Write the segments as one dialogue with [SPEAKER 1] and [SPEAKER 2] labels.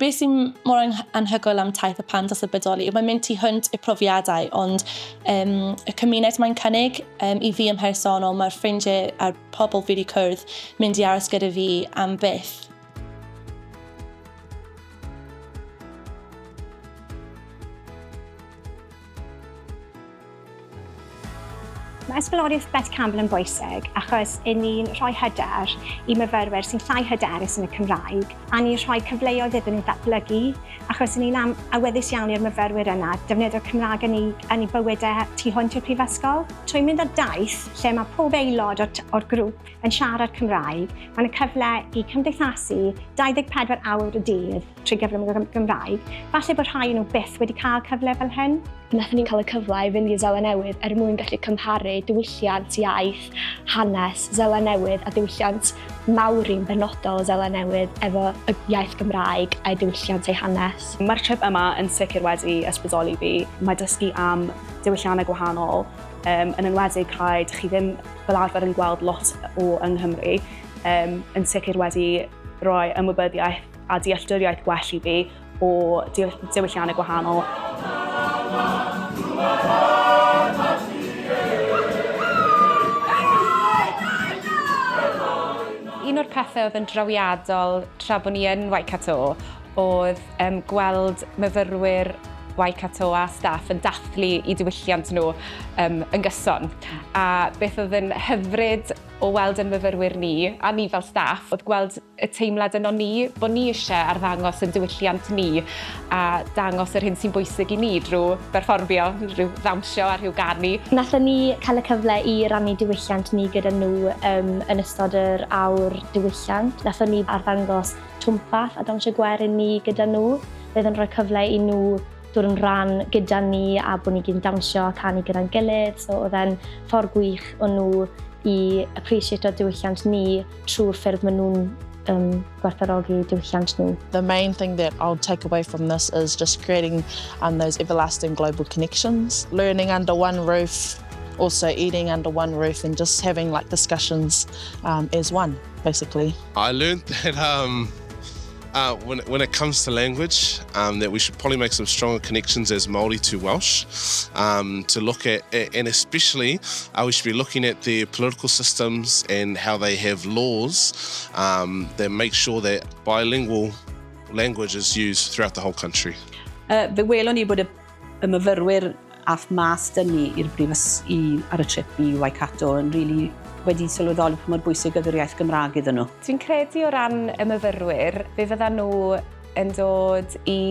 [SPEAKER 1] Beth sy'n mor anhygoel am taith y pandas y bodoli yw mae'n mynd tu hwnt i'r profiadau, ond um, y cymuned mae'n cynnig um, i fi yn personol, mae'r ffrindiau a'r pobl fi wedi cwrdd mynd i aros gyda fi am byth.
[SPEAKER 2] Mae ysbrydoliaeth Betty Campbell yn bwysig achos i ni'n rhoi hyder i myfyrwyr sy'n llai hyderus yn y Cymraeg a ni'n rhoi cyfleoedd iddyn nhw ddatblygu achos ni'n am awyddus iawn i'r myfyrwyr yna defnyddio'r Cymraeg yn eu, yn eu bywydau tu hwnt i'r prifysgol. Trwy mynd ar daith lle mae pob aelod o'r, o'r grŵp yn siarad Cymraeg, mae'n y cyfle i cymdeithasu 24 awr y dydd trwy gyfrwng y Gymraeg, falle bod rhai nhw byth wedi cael cyfle fel hyn. Wnaethon ni
[SPEAKER 3] cael y cyfle i fynd i Seland Newydd er mwyn gallu cymharu diwylliant, iaith, hanes Seland Newydd a diwylliant Maori'n benodol Seland Newydd efo y iaith Gymraeg a'i diwylliant ei hanes.
[SPEAKER 4] Mae'r trip yma yn sicr wedi ysbrydoli fi. Mae dysgu am diwylliannau gwahanol, um, yn enwedig rhai dych chi ddim fel arfer yn gweld lot o yng Nghymru, um, yn sicr wedi rhoi ymwybyddiaeth a dealltwriaeth gwell i fi o diwylliannau gwahanol.
[SPEAKER 5] Un o'r pethau oedd yn drawiadol tra bod ni yn Waikato oedd um, gweld myfyrwyr Waikato a staff yn dathlu i diwylliant nhw um, yn gyson. A beth oedd yn hyfryd o weld yn myfyrwyr ni, a ni fel staff, oedd gweld y teimlad yno ni, bod ni eisiau arddangos yn diwylliant ni a dangos yr hyn sy'n bwysig i ni drwy berfformio, rhyw ddawnsio a rhyw ganu.
[SPEAKER 3] Nathon ni cael y cyfle i rannu diwylliant ni gyda nhw um, yn ystod yr awr diwylliant. Nathon ni arddangos twmpath a dawnsio gwerin ni gyda nhw. Bydd yn rhoi cyfle i nhw dod yn rhan gyda ni a bod ni gyd yn dawnsio a canu gyda'n gilydd. So oedd e'n ffordd gwych o nhw i appreciate diwylliant ni trwy'r ffyrdd maen nhw'n um, gwerthfawrogi diwylliant nhw.
[SPEAKER 6] The main thing that I'll take away from this is just creating um, those everlasting global connections, learning under one roof, also eating under one roof and just having like discussions um, as one, basically.
[SPEAKER 7] I learned that um, uh, when, when it comes to language, um, that we should probably make some stronger connections as Māori to Welsh, um, to look at, and especially uh, we should be looking at their political systems and how they have laws um, that make sure that bilingual language is used throughout the whole country.
[SPEAKER 8] Uh, fe welon ni bod y, y myfyrwyr ath mas dyn ni i'r brifys i, ar y trip i Waikato yn really wedi sylweddoli pa mor bwysig oedd yr iaith Gymraeg iddyn nhw.
[SPEAKER 5] Dwi'n credu o ran y myfyrwyr, fe fyddan nhw yn dod i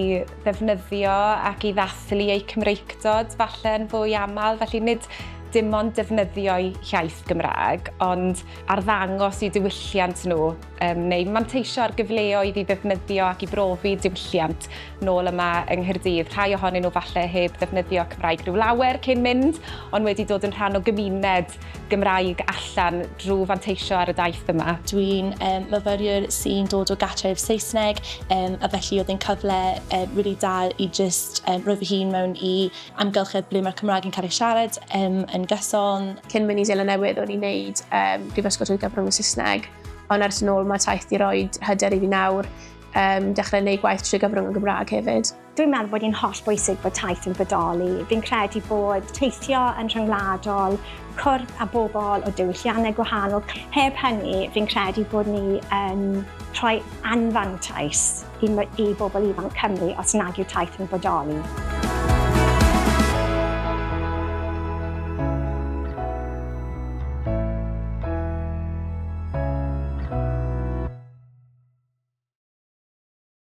[SPEAKER 5] ddefnyddio ac i ddathlu eu Cymreictod falle yn fwy aml, felly nid dim ond defnyddio'u hiaith Gymraeg, ond arddangos eu diwylliant nhw, um, neu manteisio ar gyfleoedd i ddefnyddio ac i brofi diwylliant nôl yma yng Nghaerdydd. Rhai ohonyn nhw falle heb ddefnyddio Cymraeg rhyw lawer cyn mynd, ond wedi dod yn rhan o gymuned Gymraeg allan drwy fanteisio ar y daith yma.
[SPEAKER 1] Dwi'n um, myfyriwr sy'n dod o gartref Saesneg um, a felly oedd yn cyfle um, really da i just um, rhoi fy hun mewn i amgylchedd ble mae'r Cymraeg yn cael ei siarad um, yn gyson.
[SPEAKER 9] Cyn mynd i Seland Newydd o'n i'n neud um, prifysgol trwy gyfrwng y Saesneg, ond ers yn ôl mae taith di roi hyder i fi nawr um, dechrau neud gwaith trwy gyfrwng y Gymraeg hefyd.
[SPEAKER 2] Dwi'n meddwl bod hi'n holl bwysig bod taith yn bodoli. Fi'n credu bod teithio yn rhyngwladol, cwrdd â bobl o diwylliannau gwahanol. Heb hynny, fi'n credu bod ni yn rhoi anfantais i, i bobl ifanc Cymru os nag yw taith yn bodoli.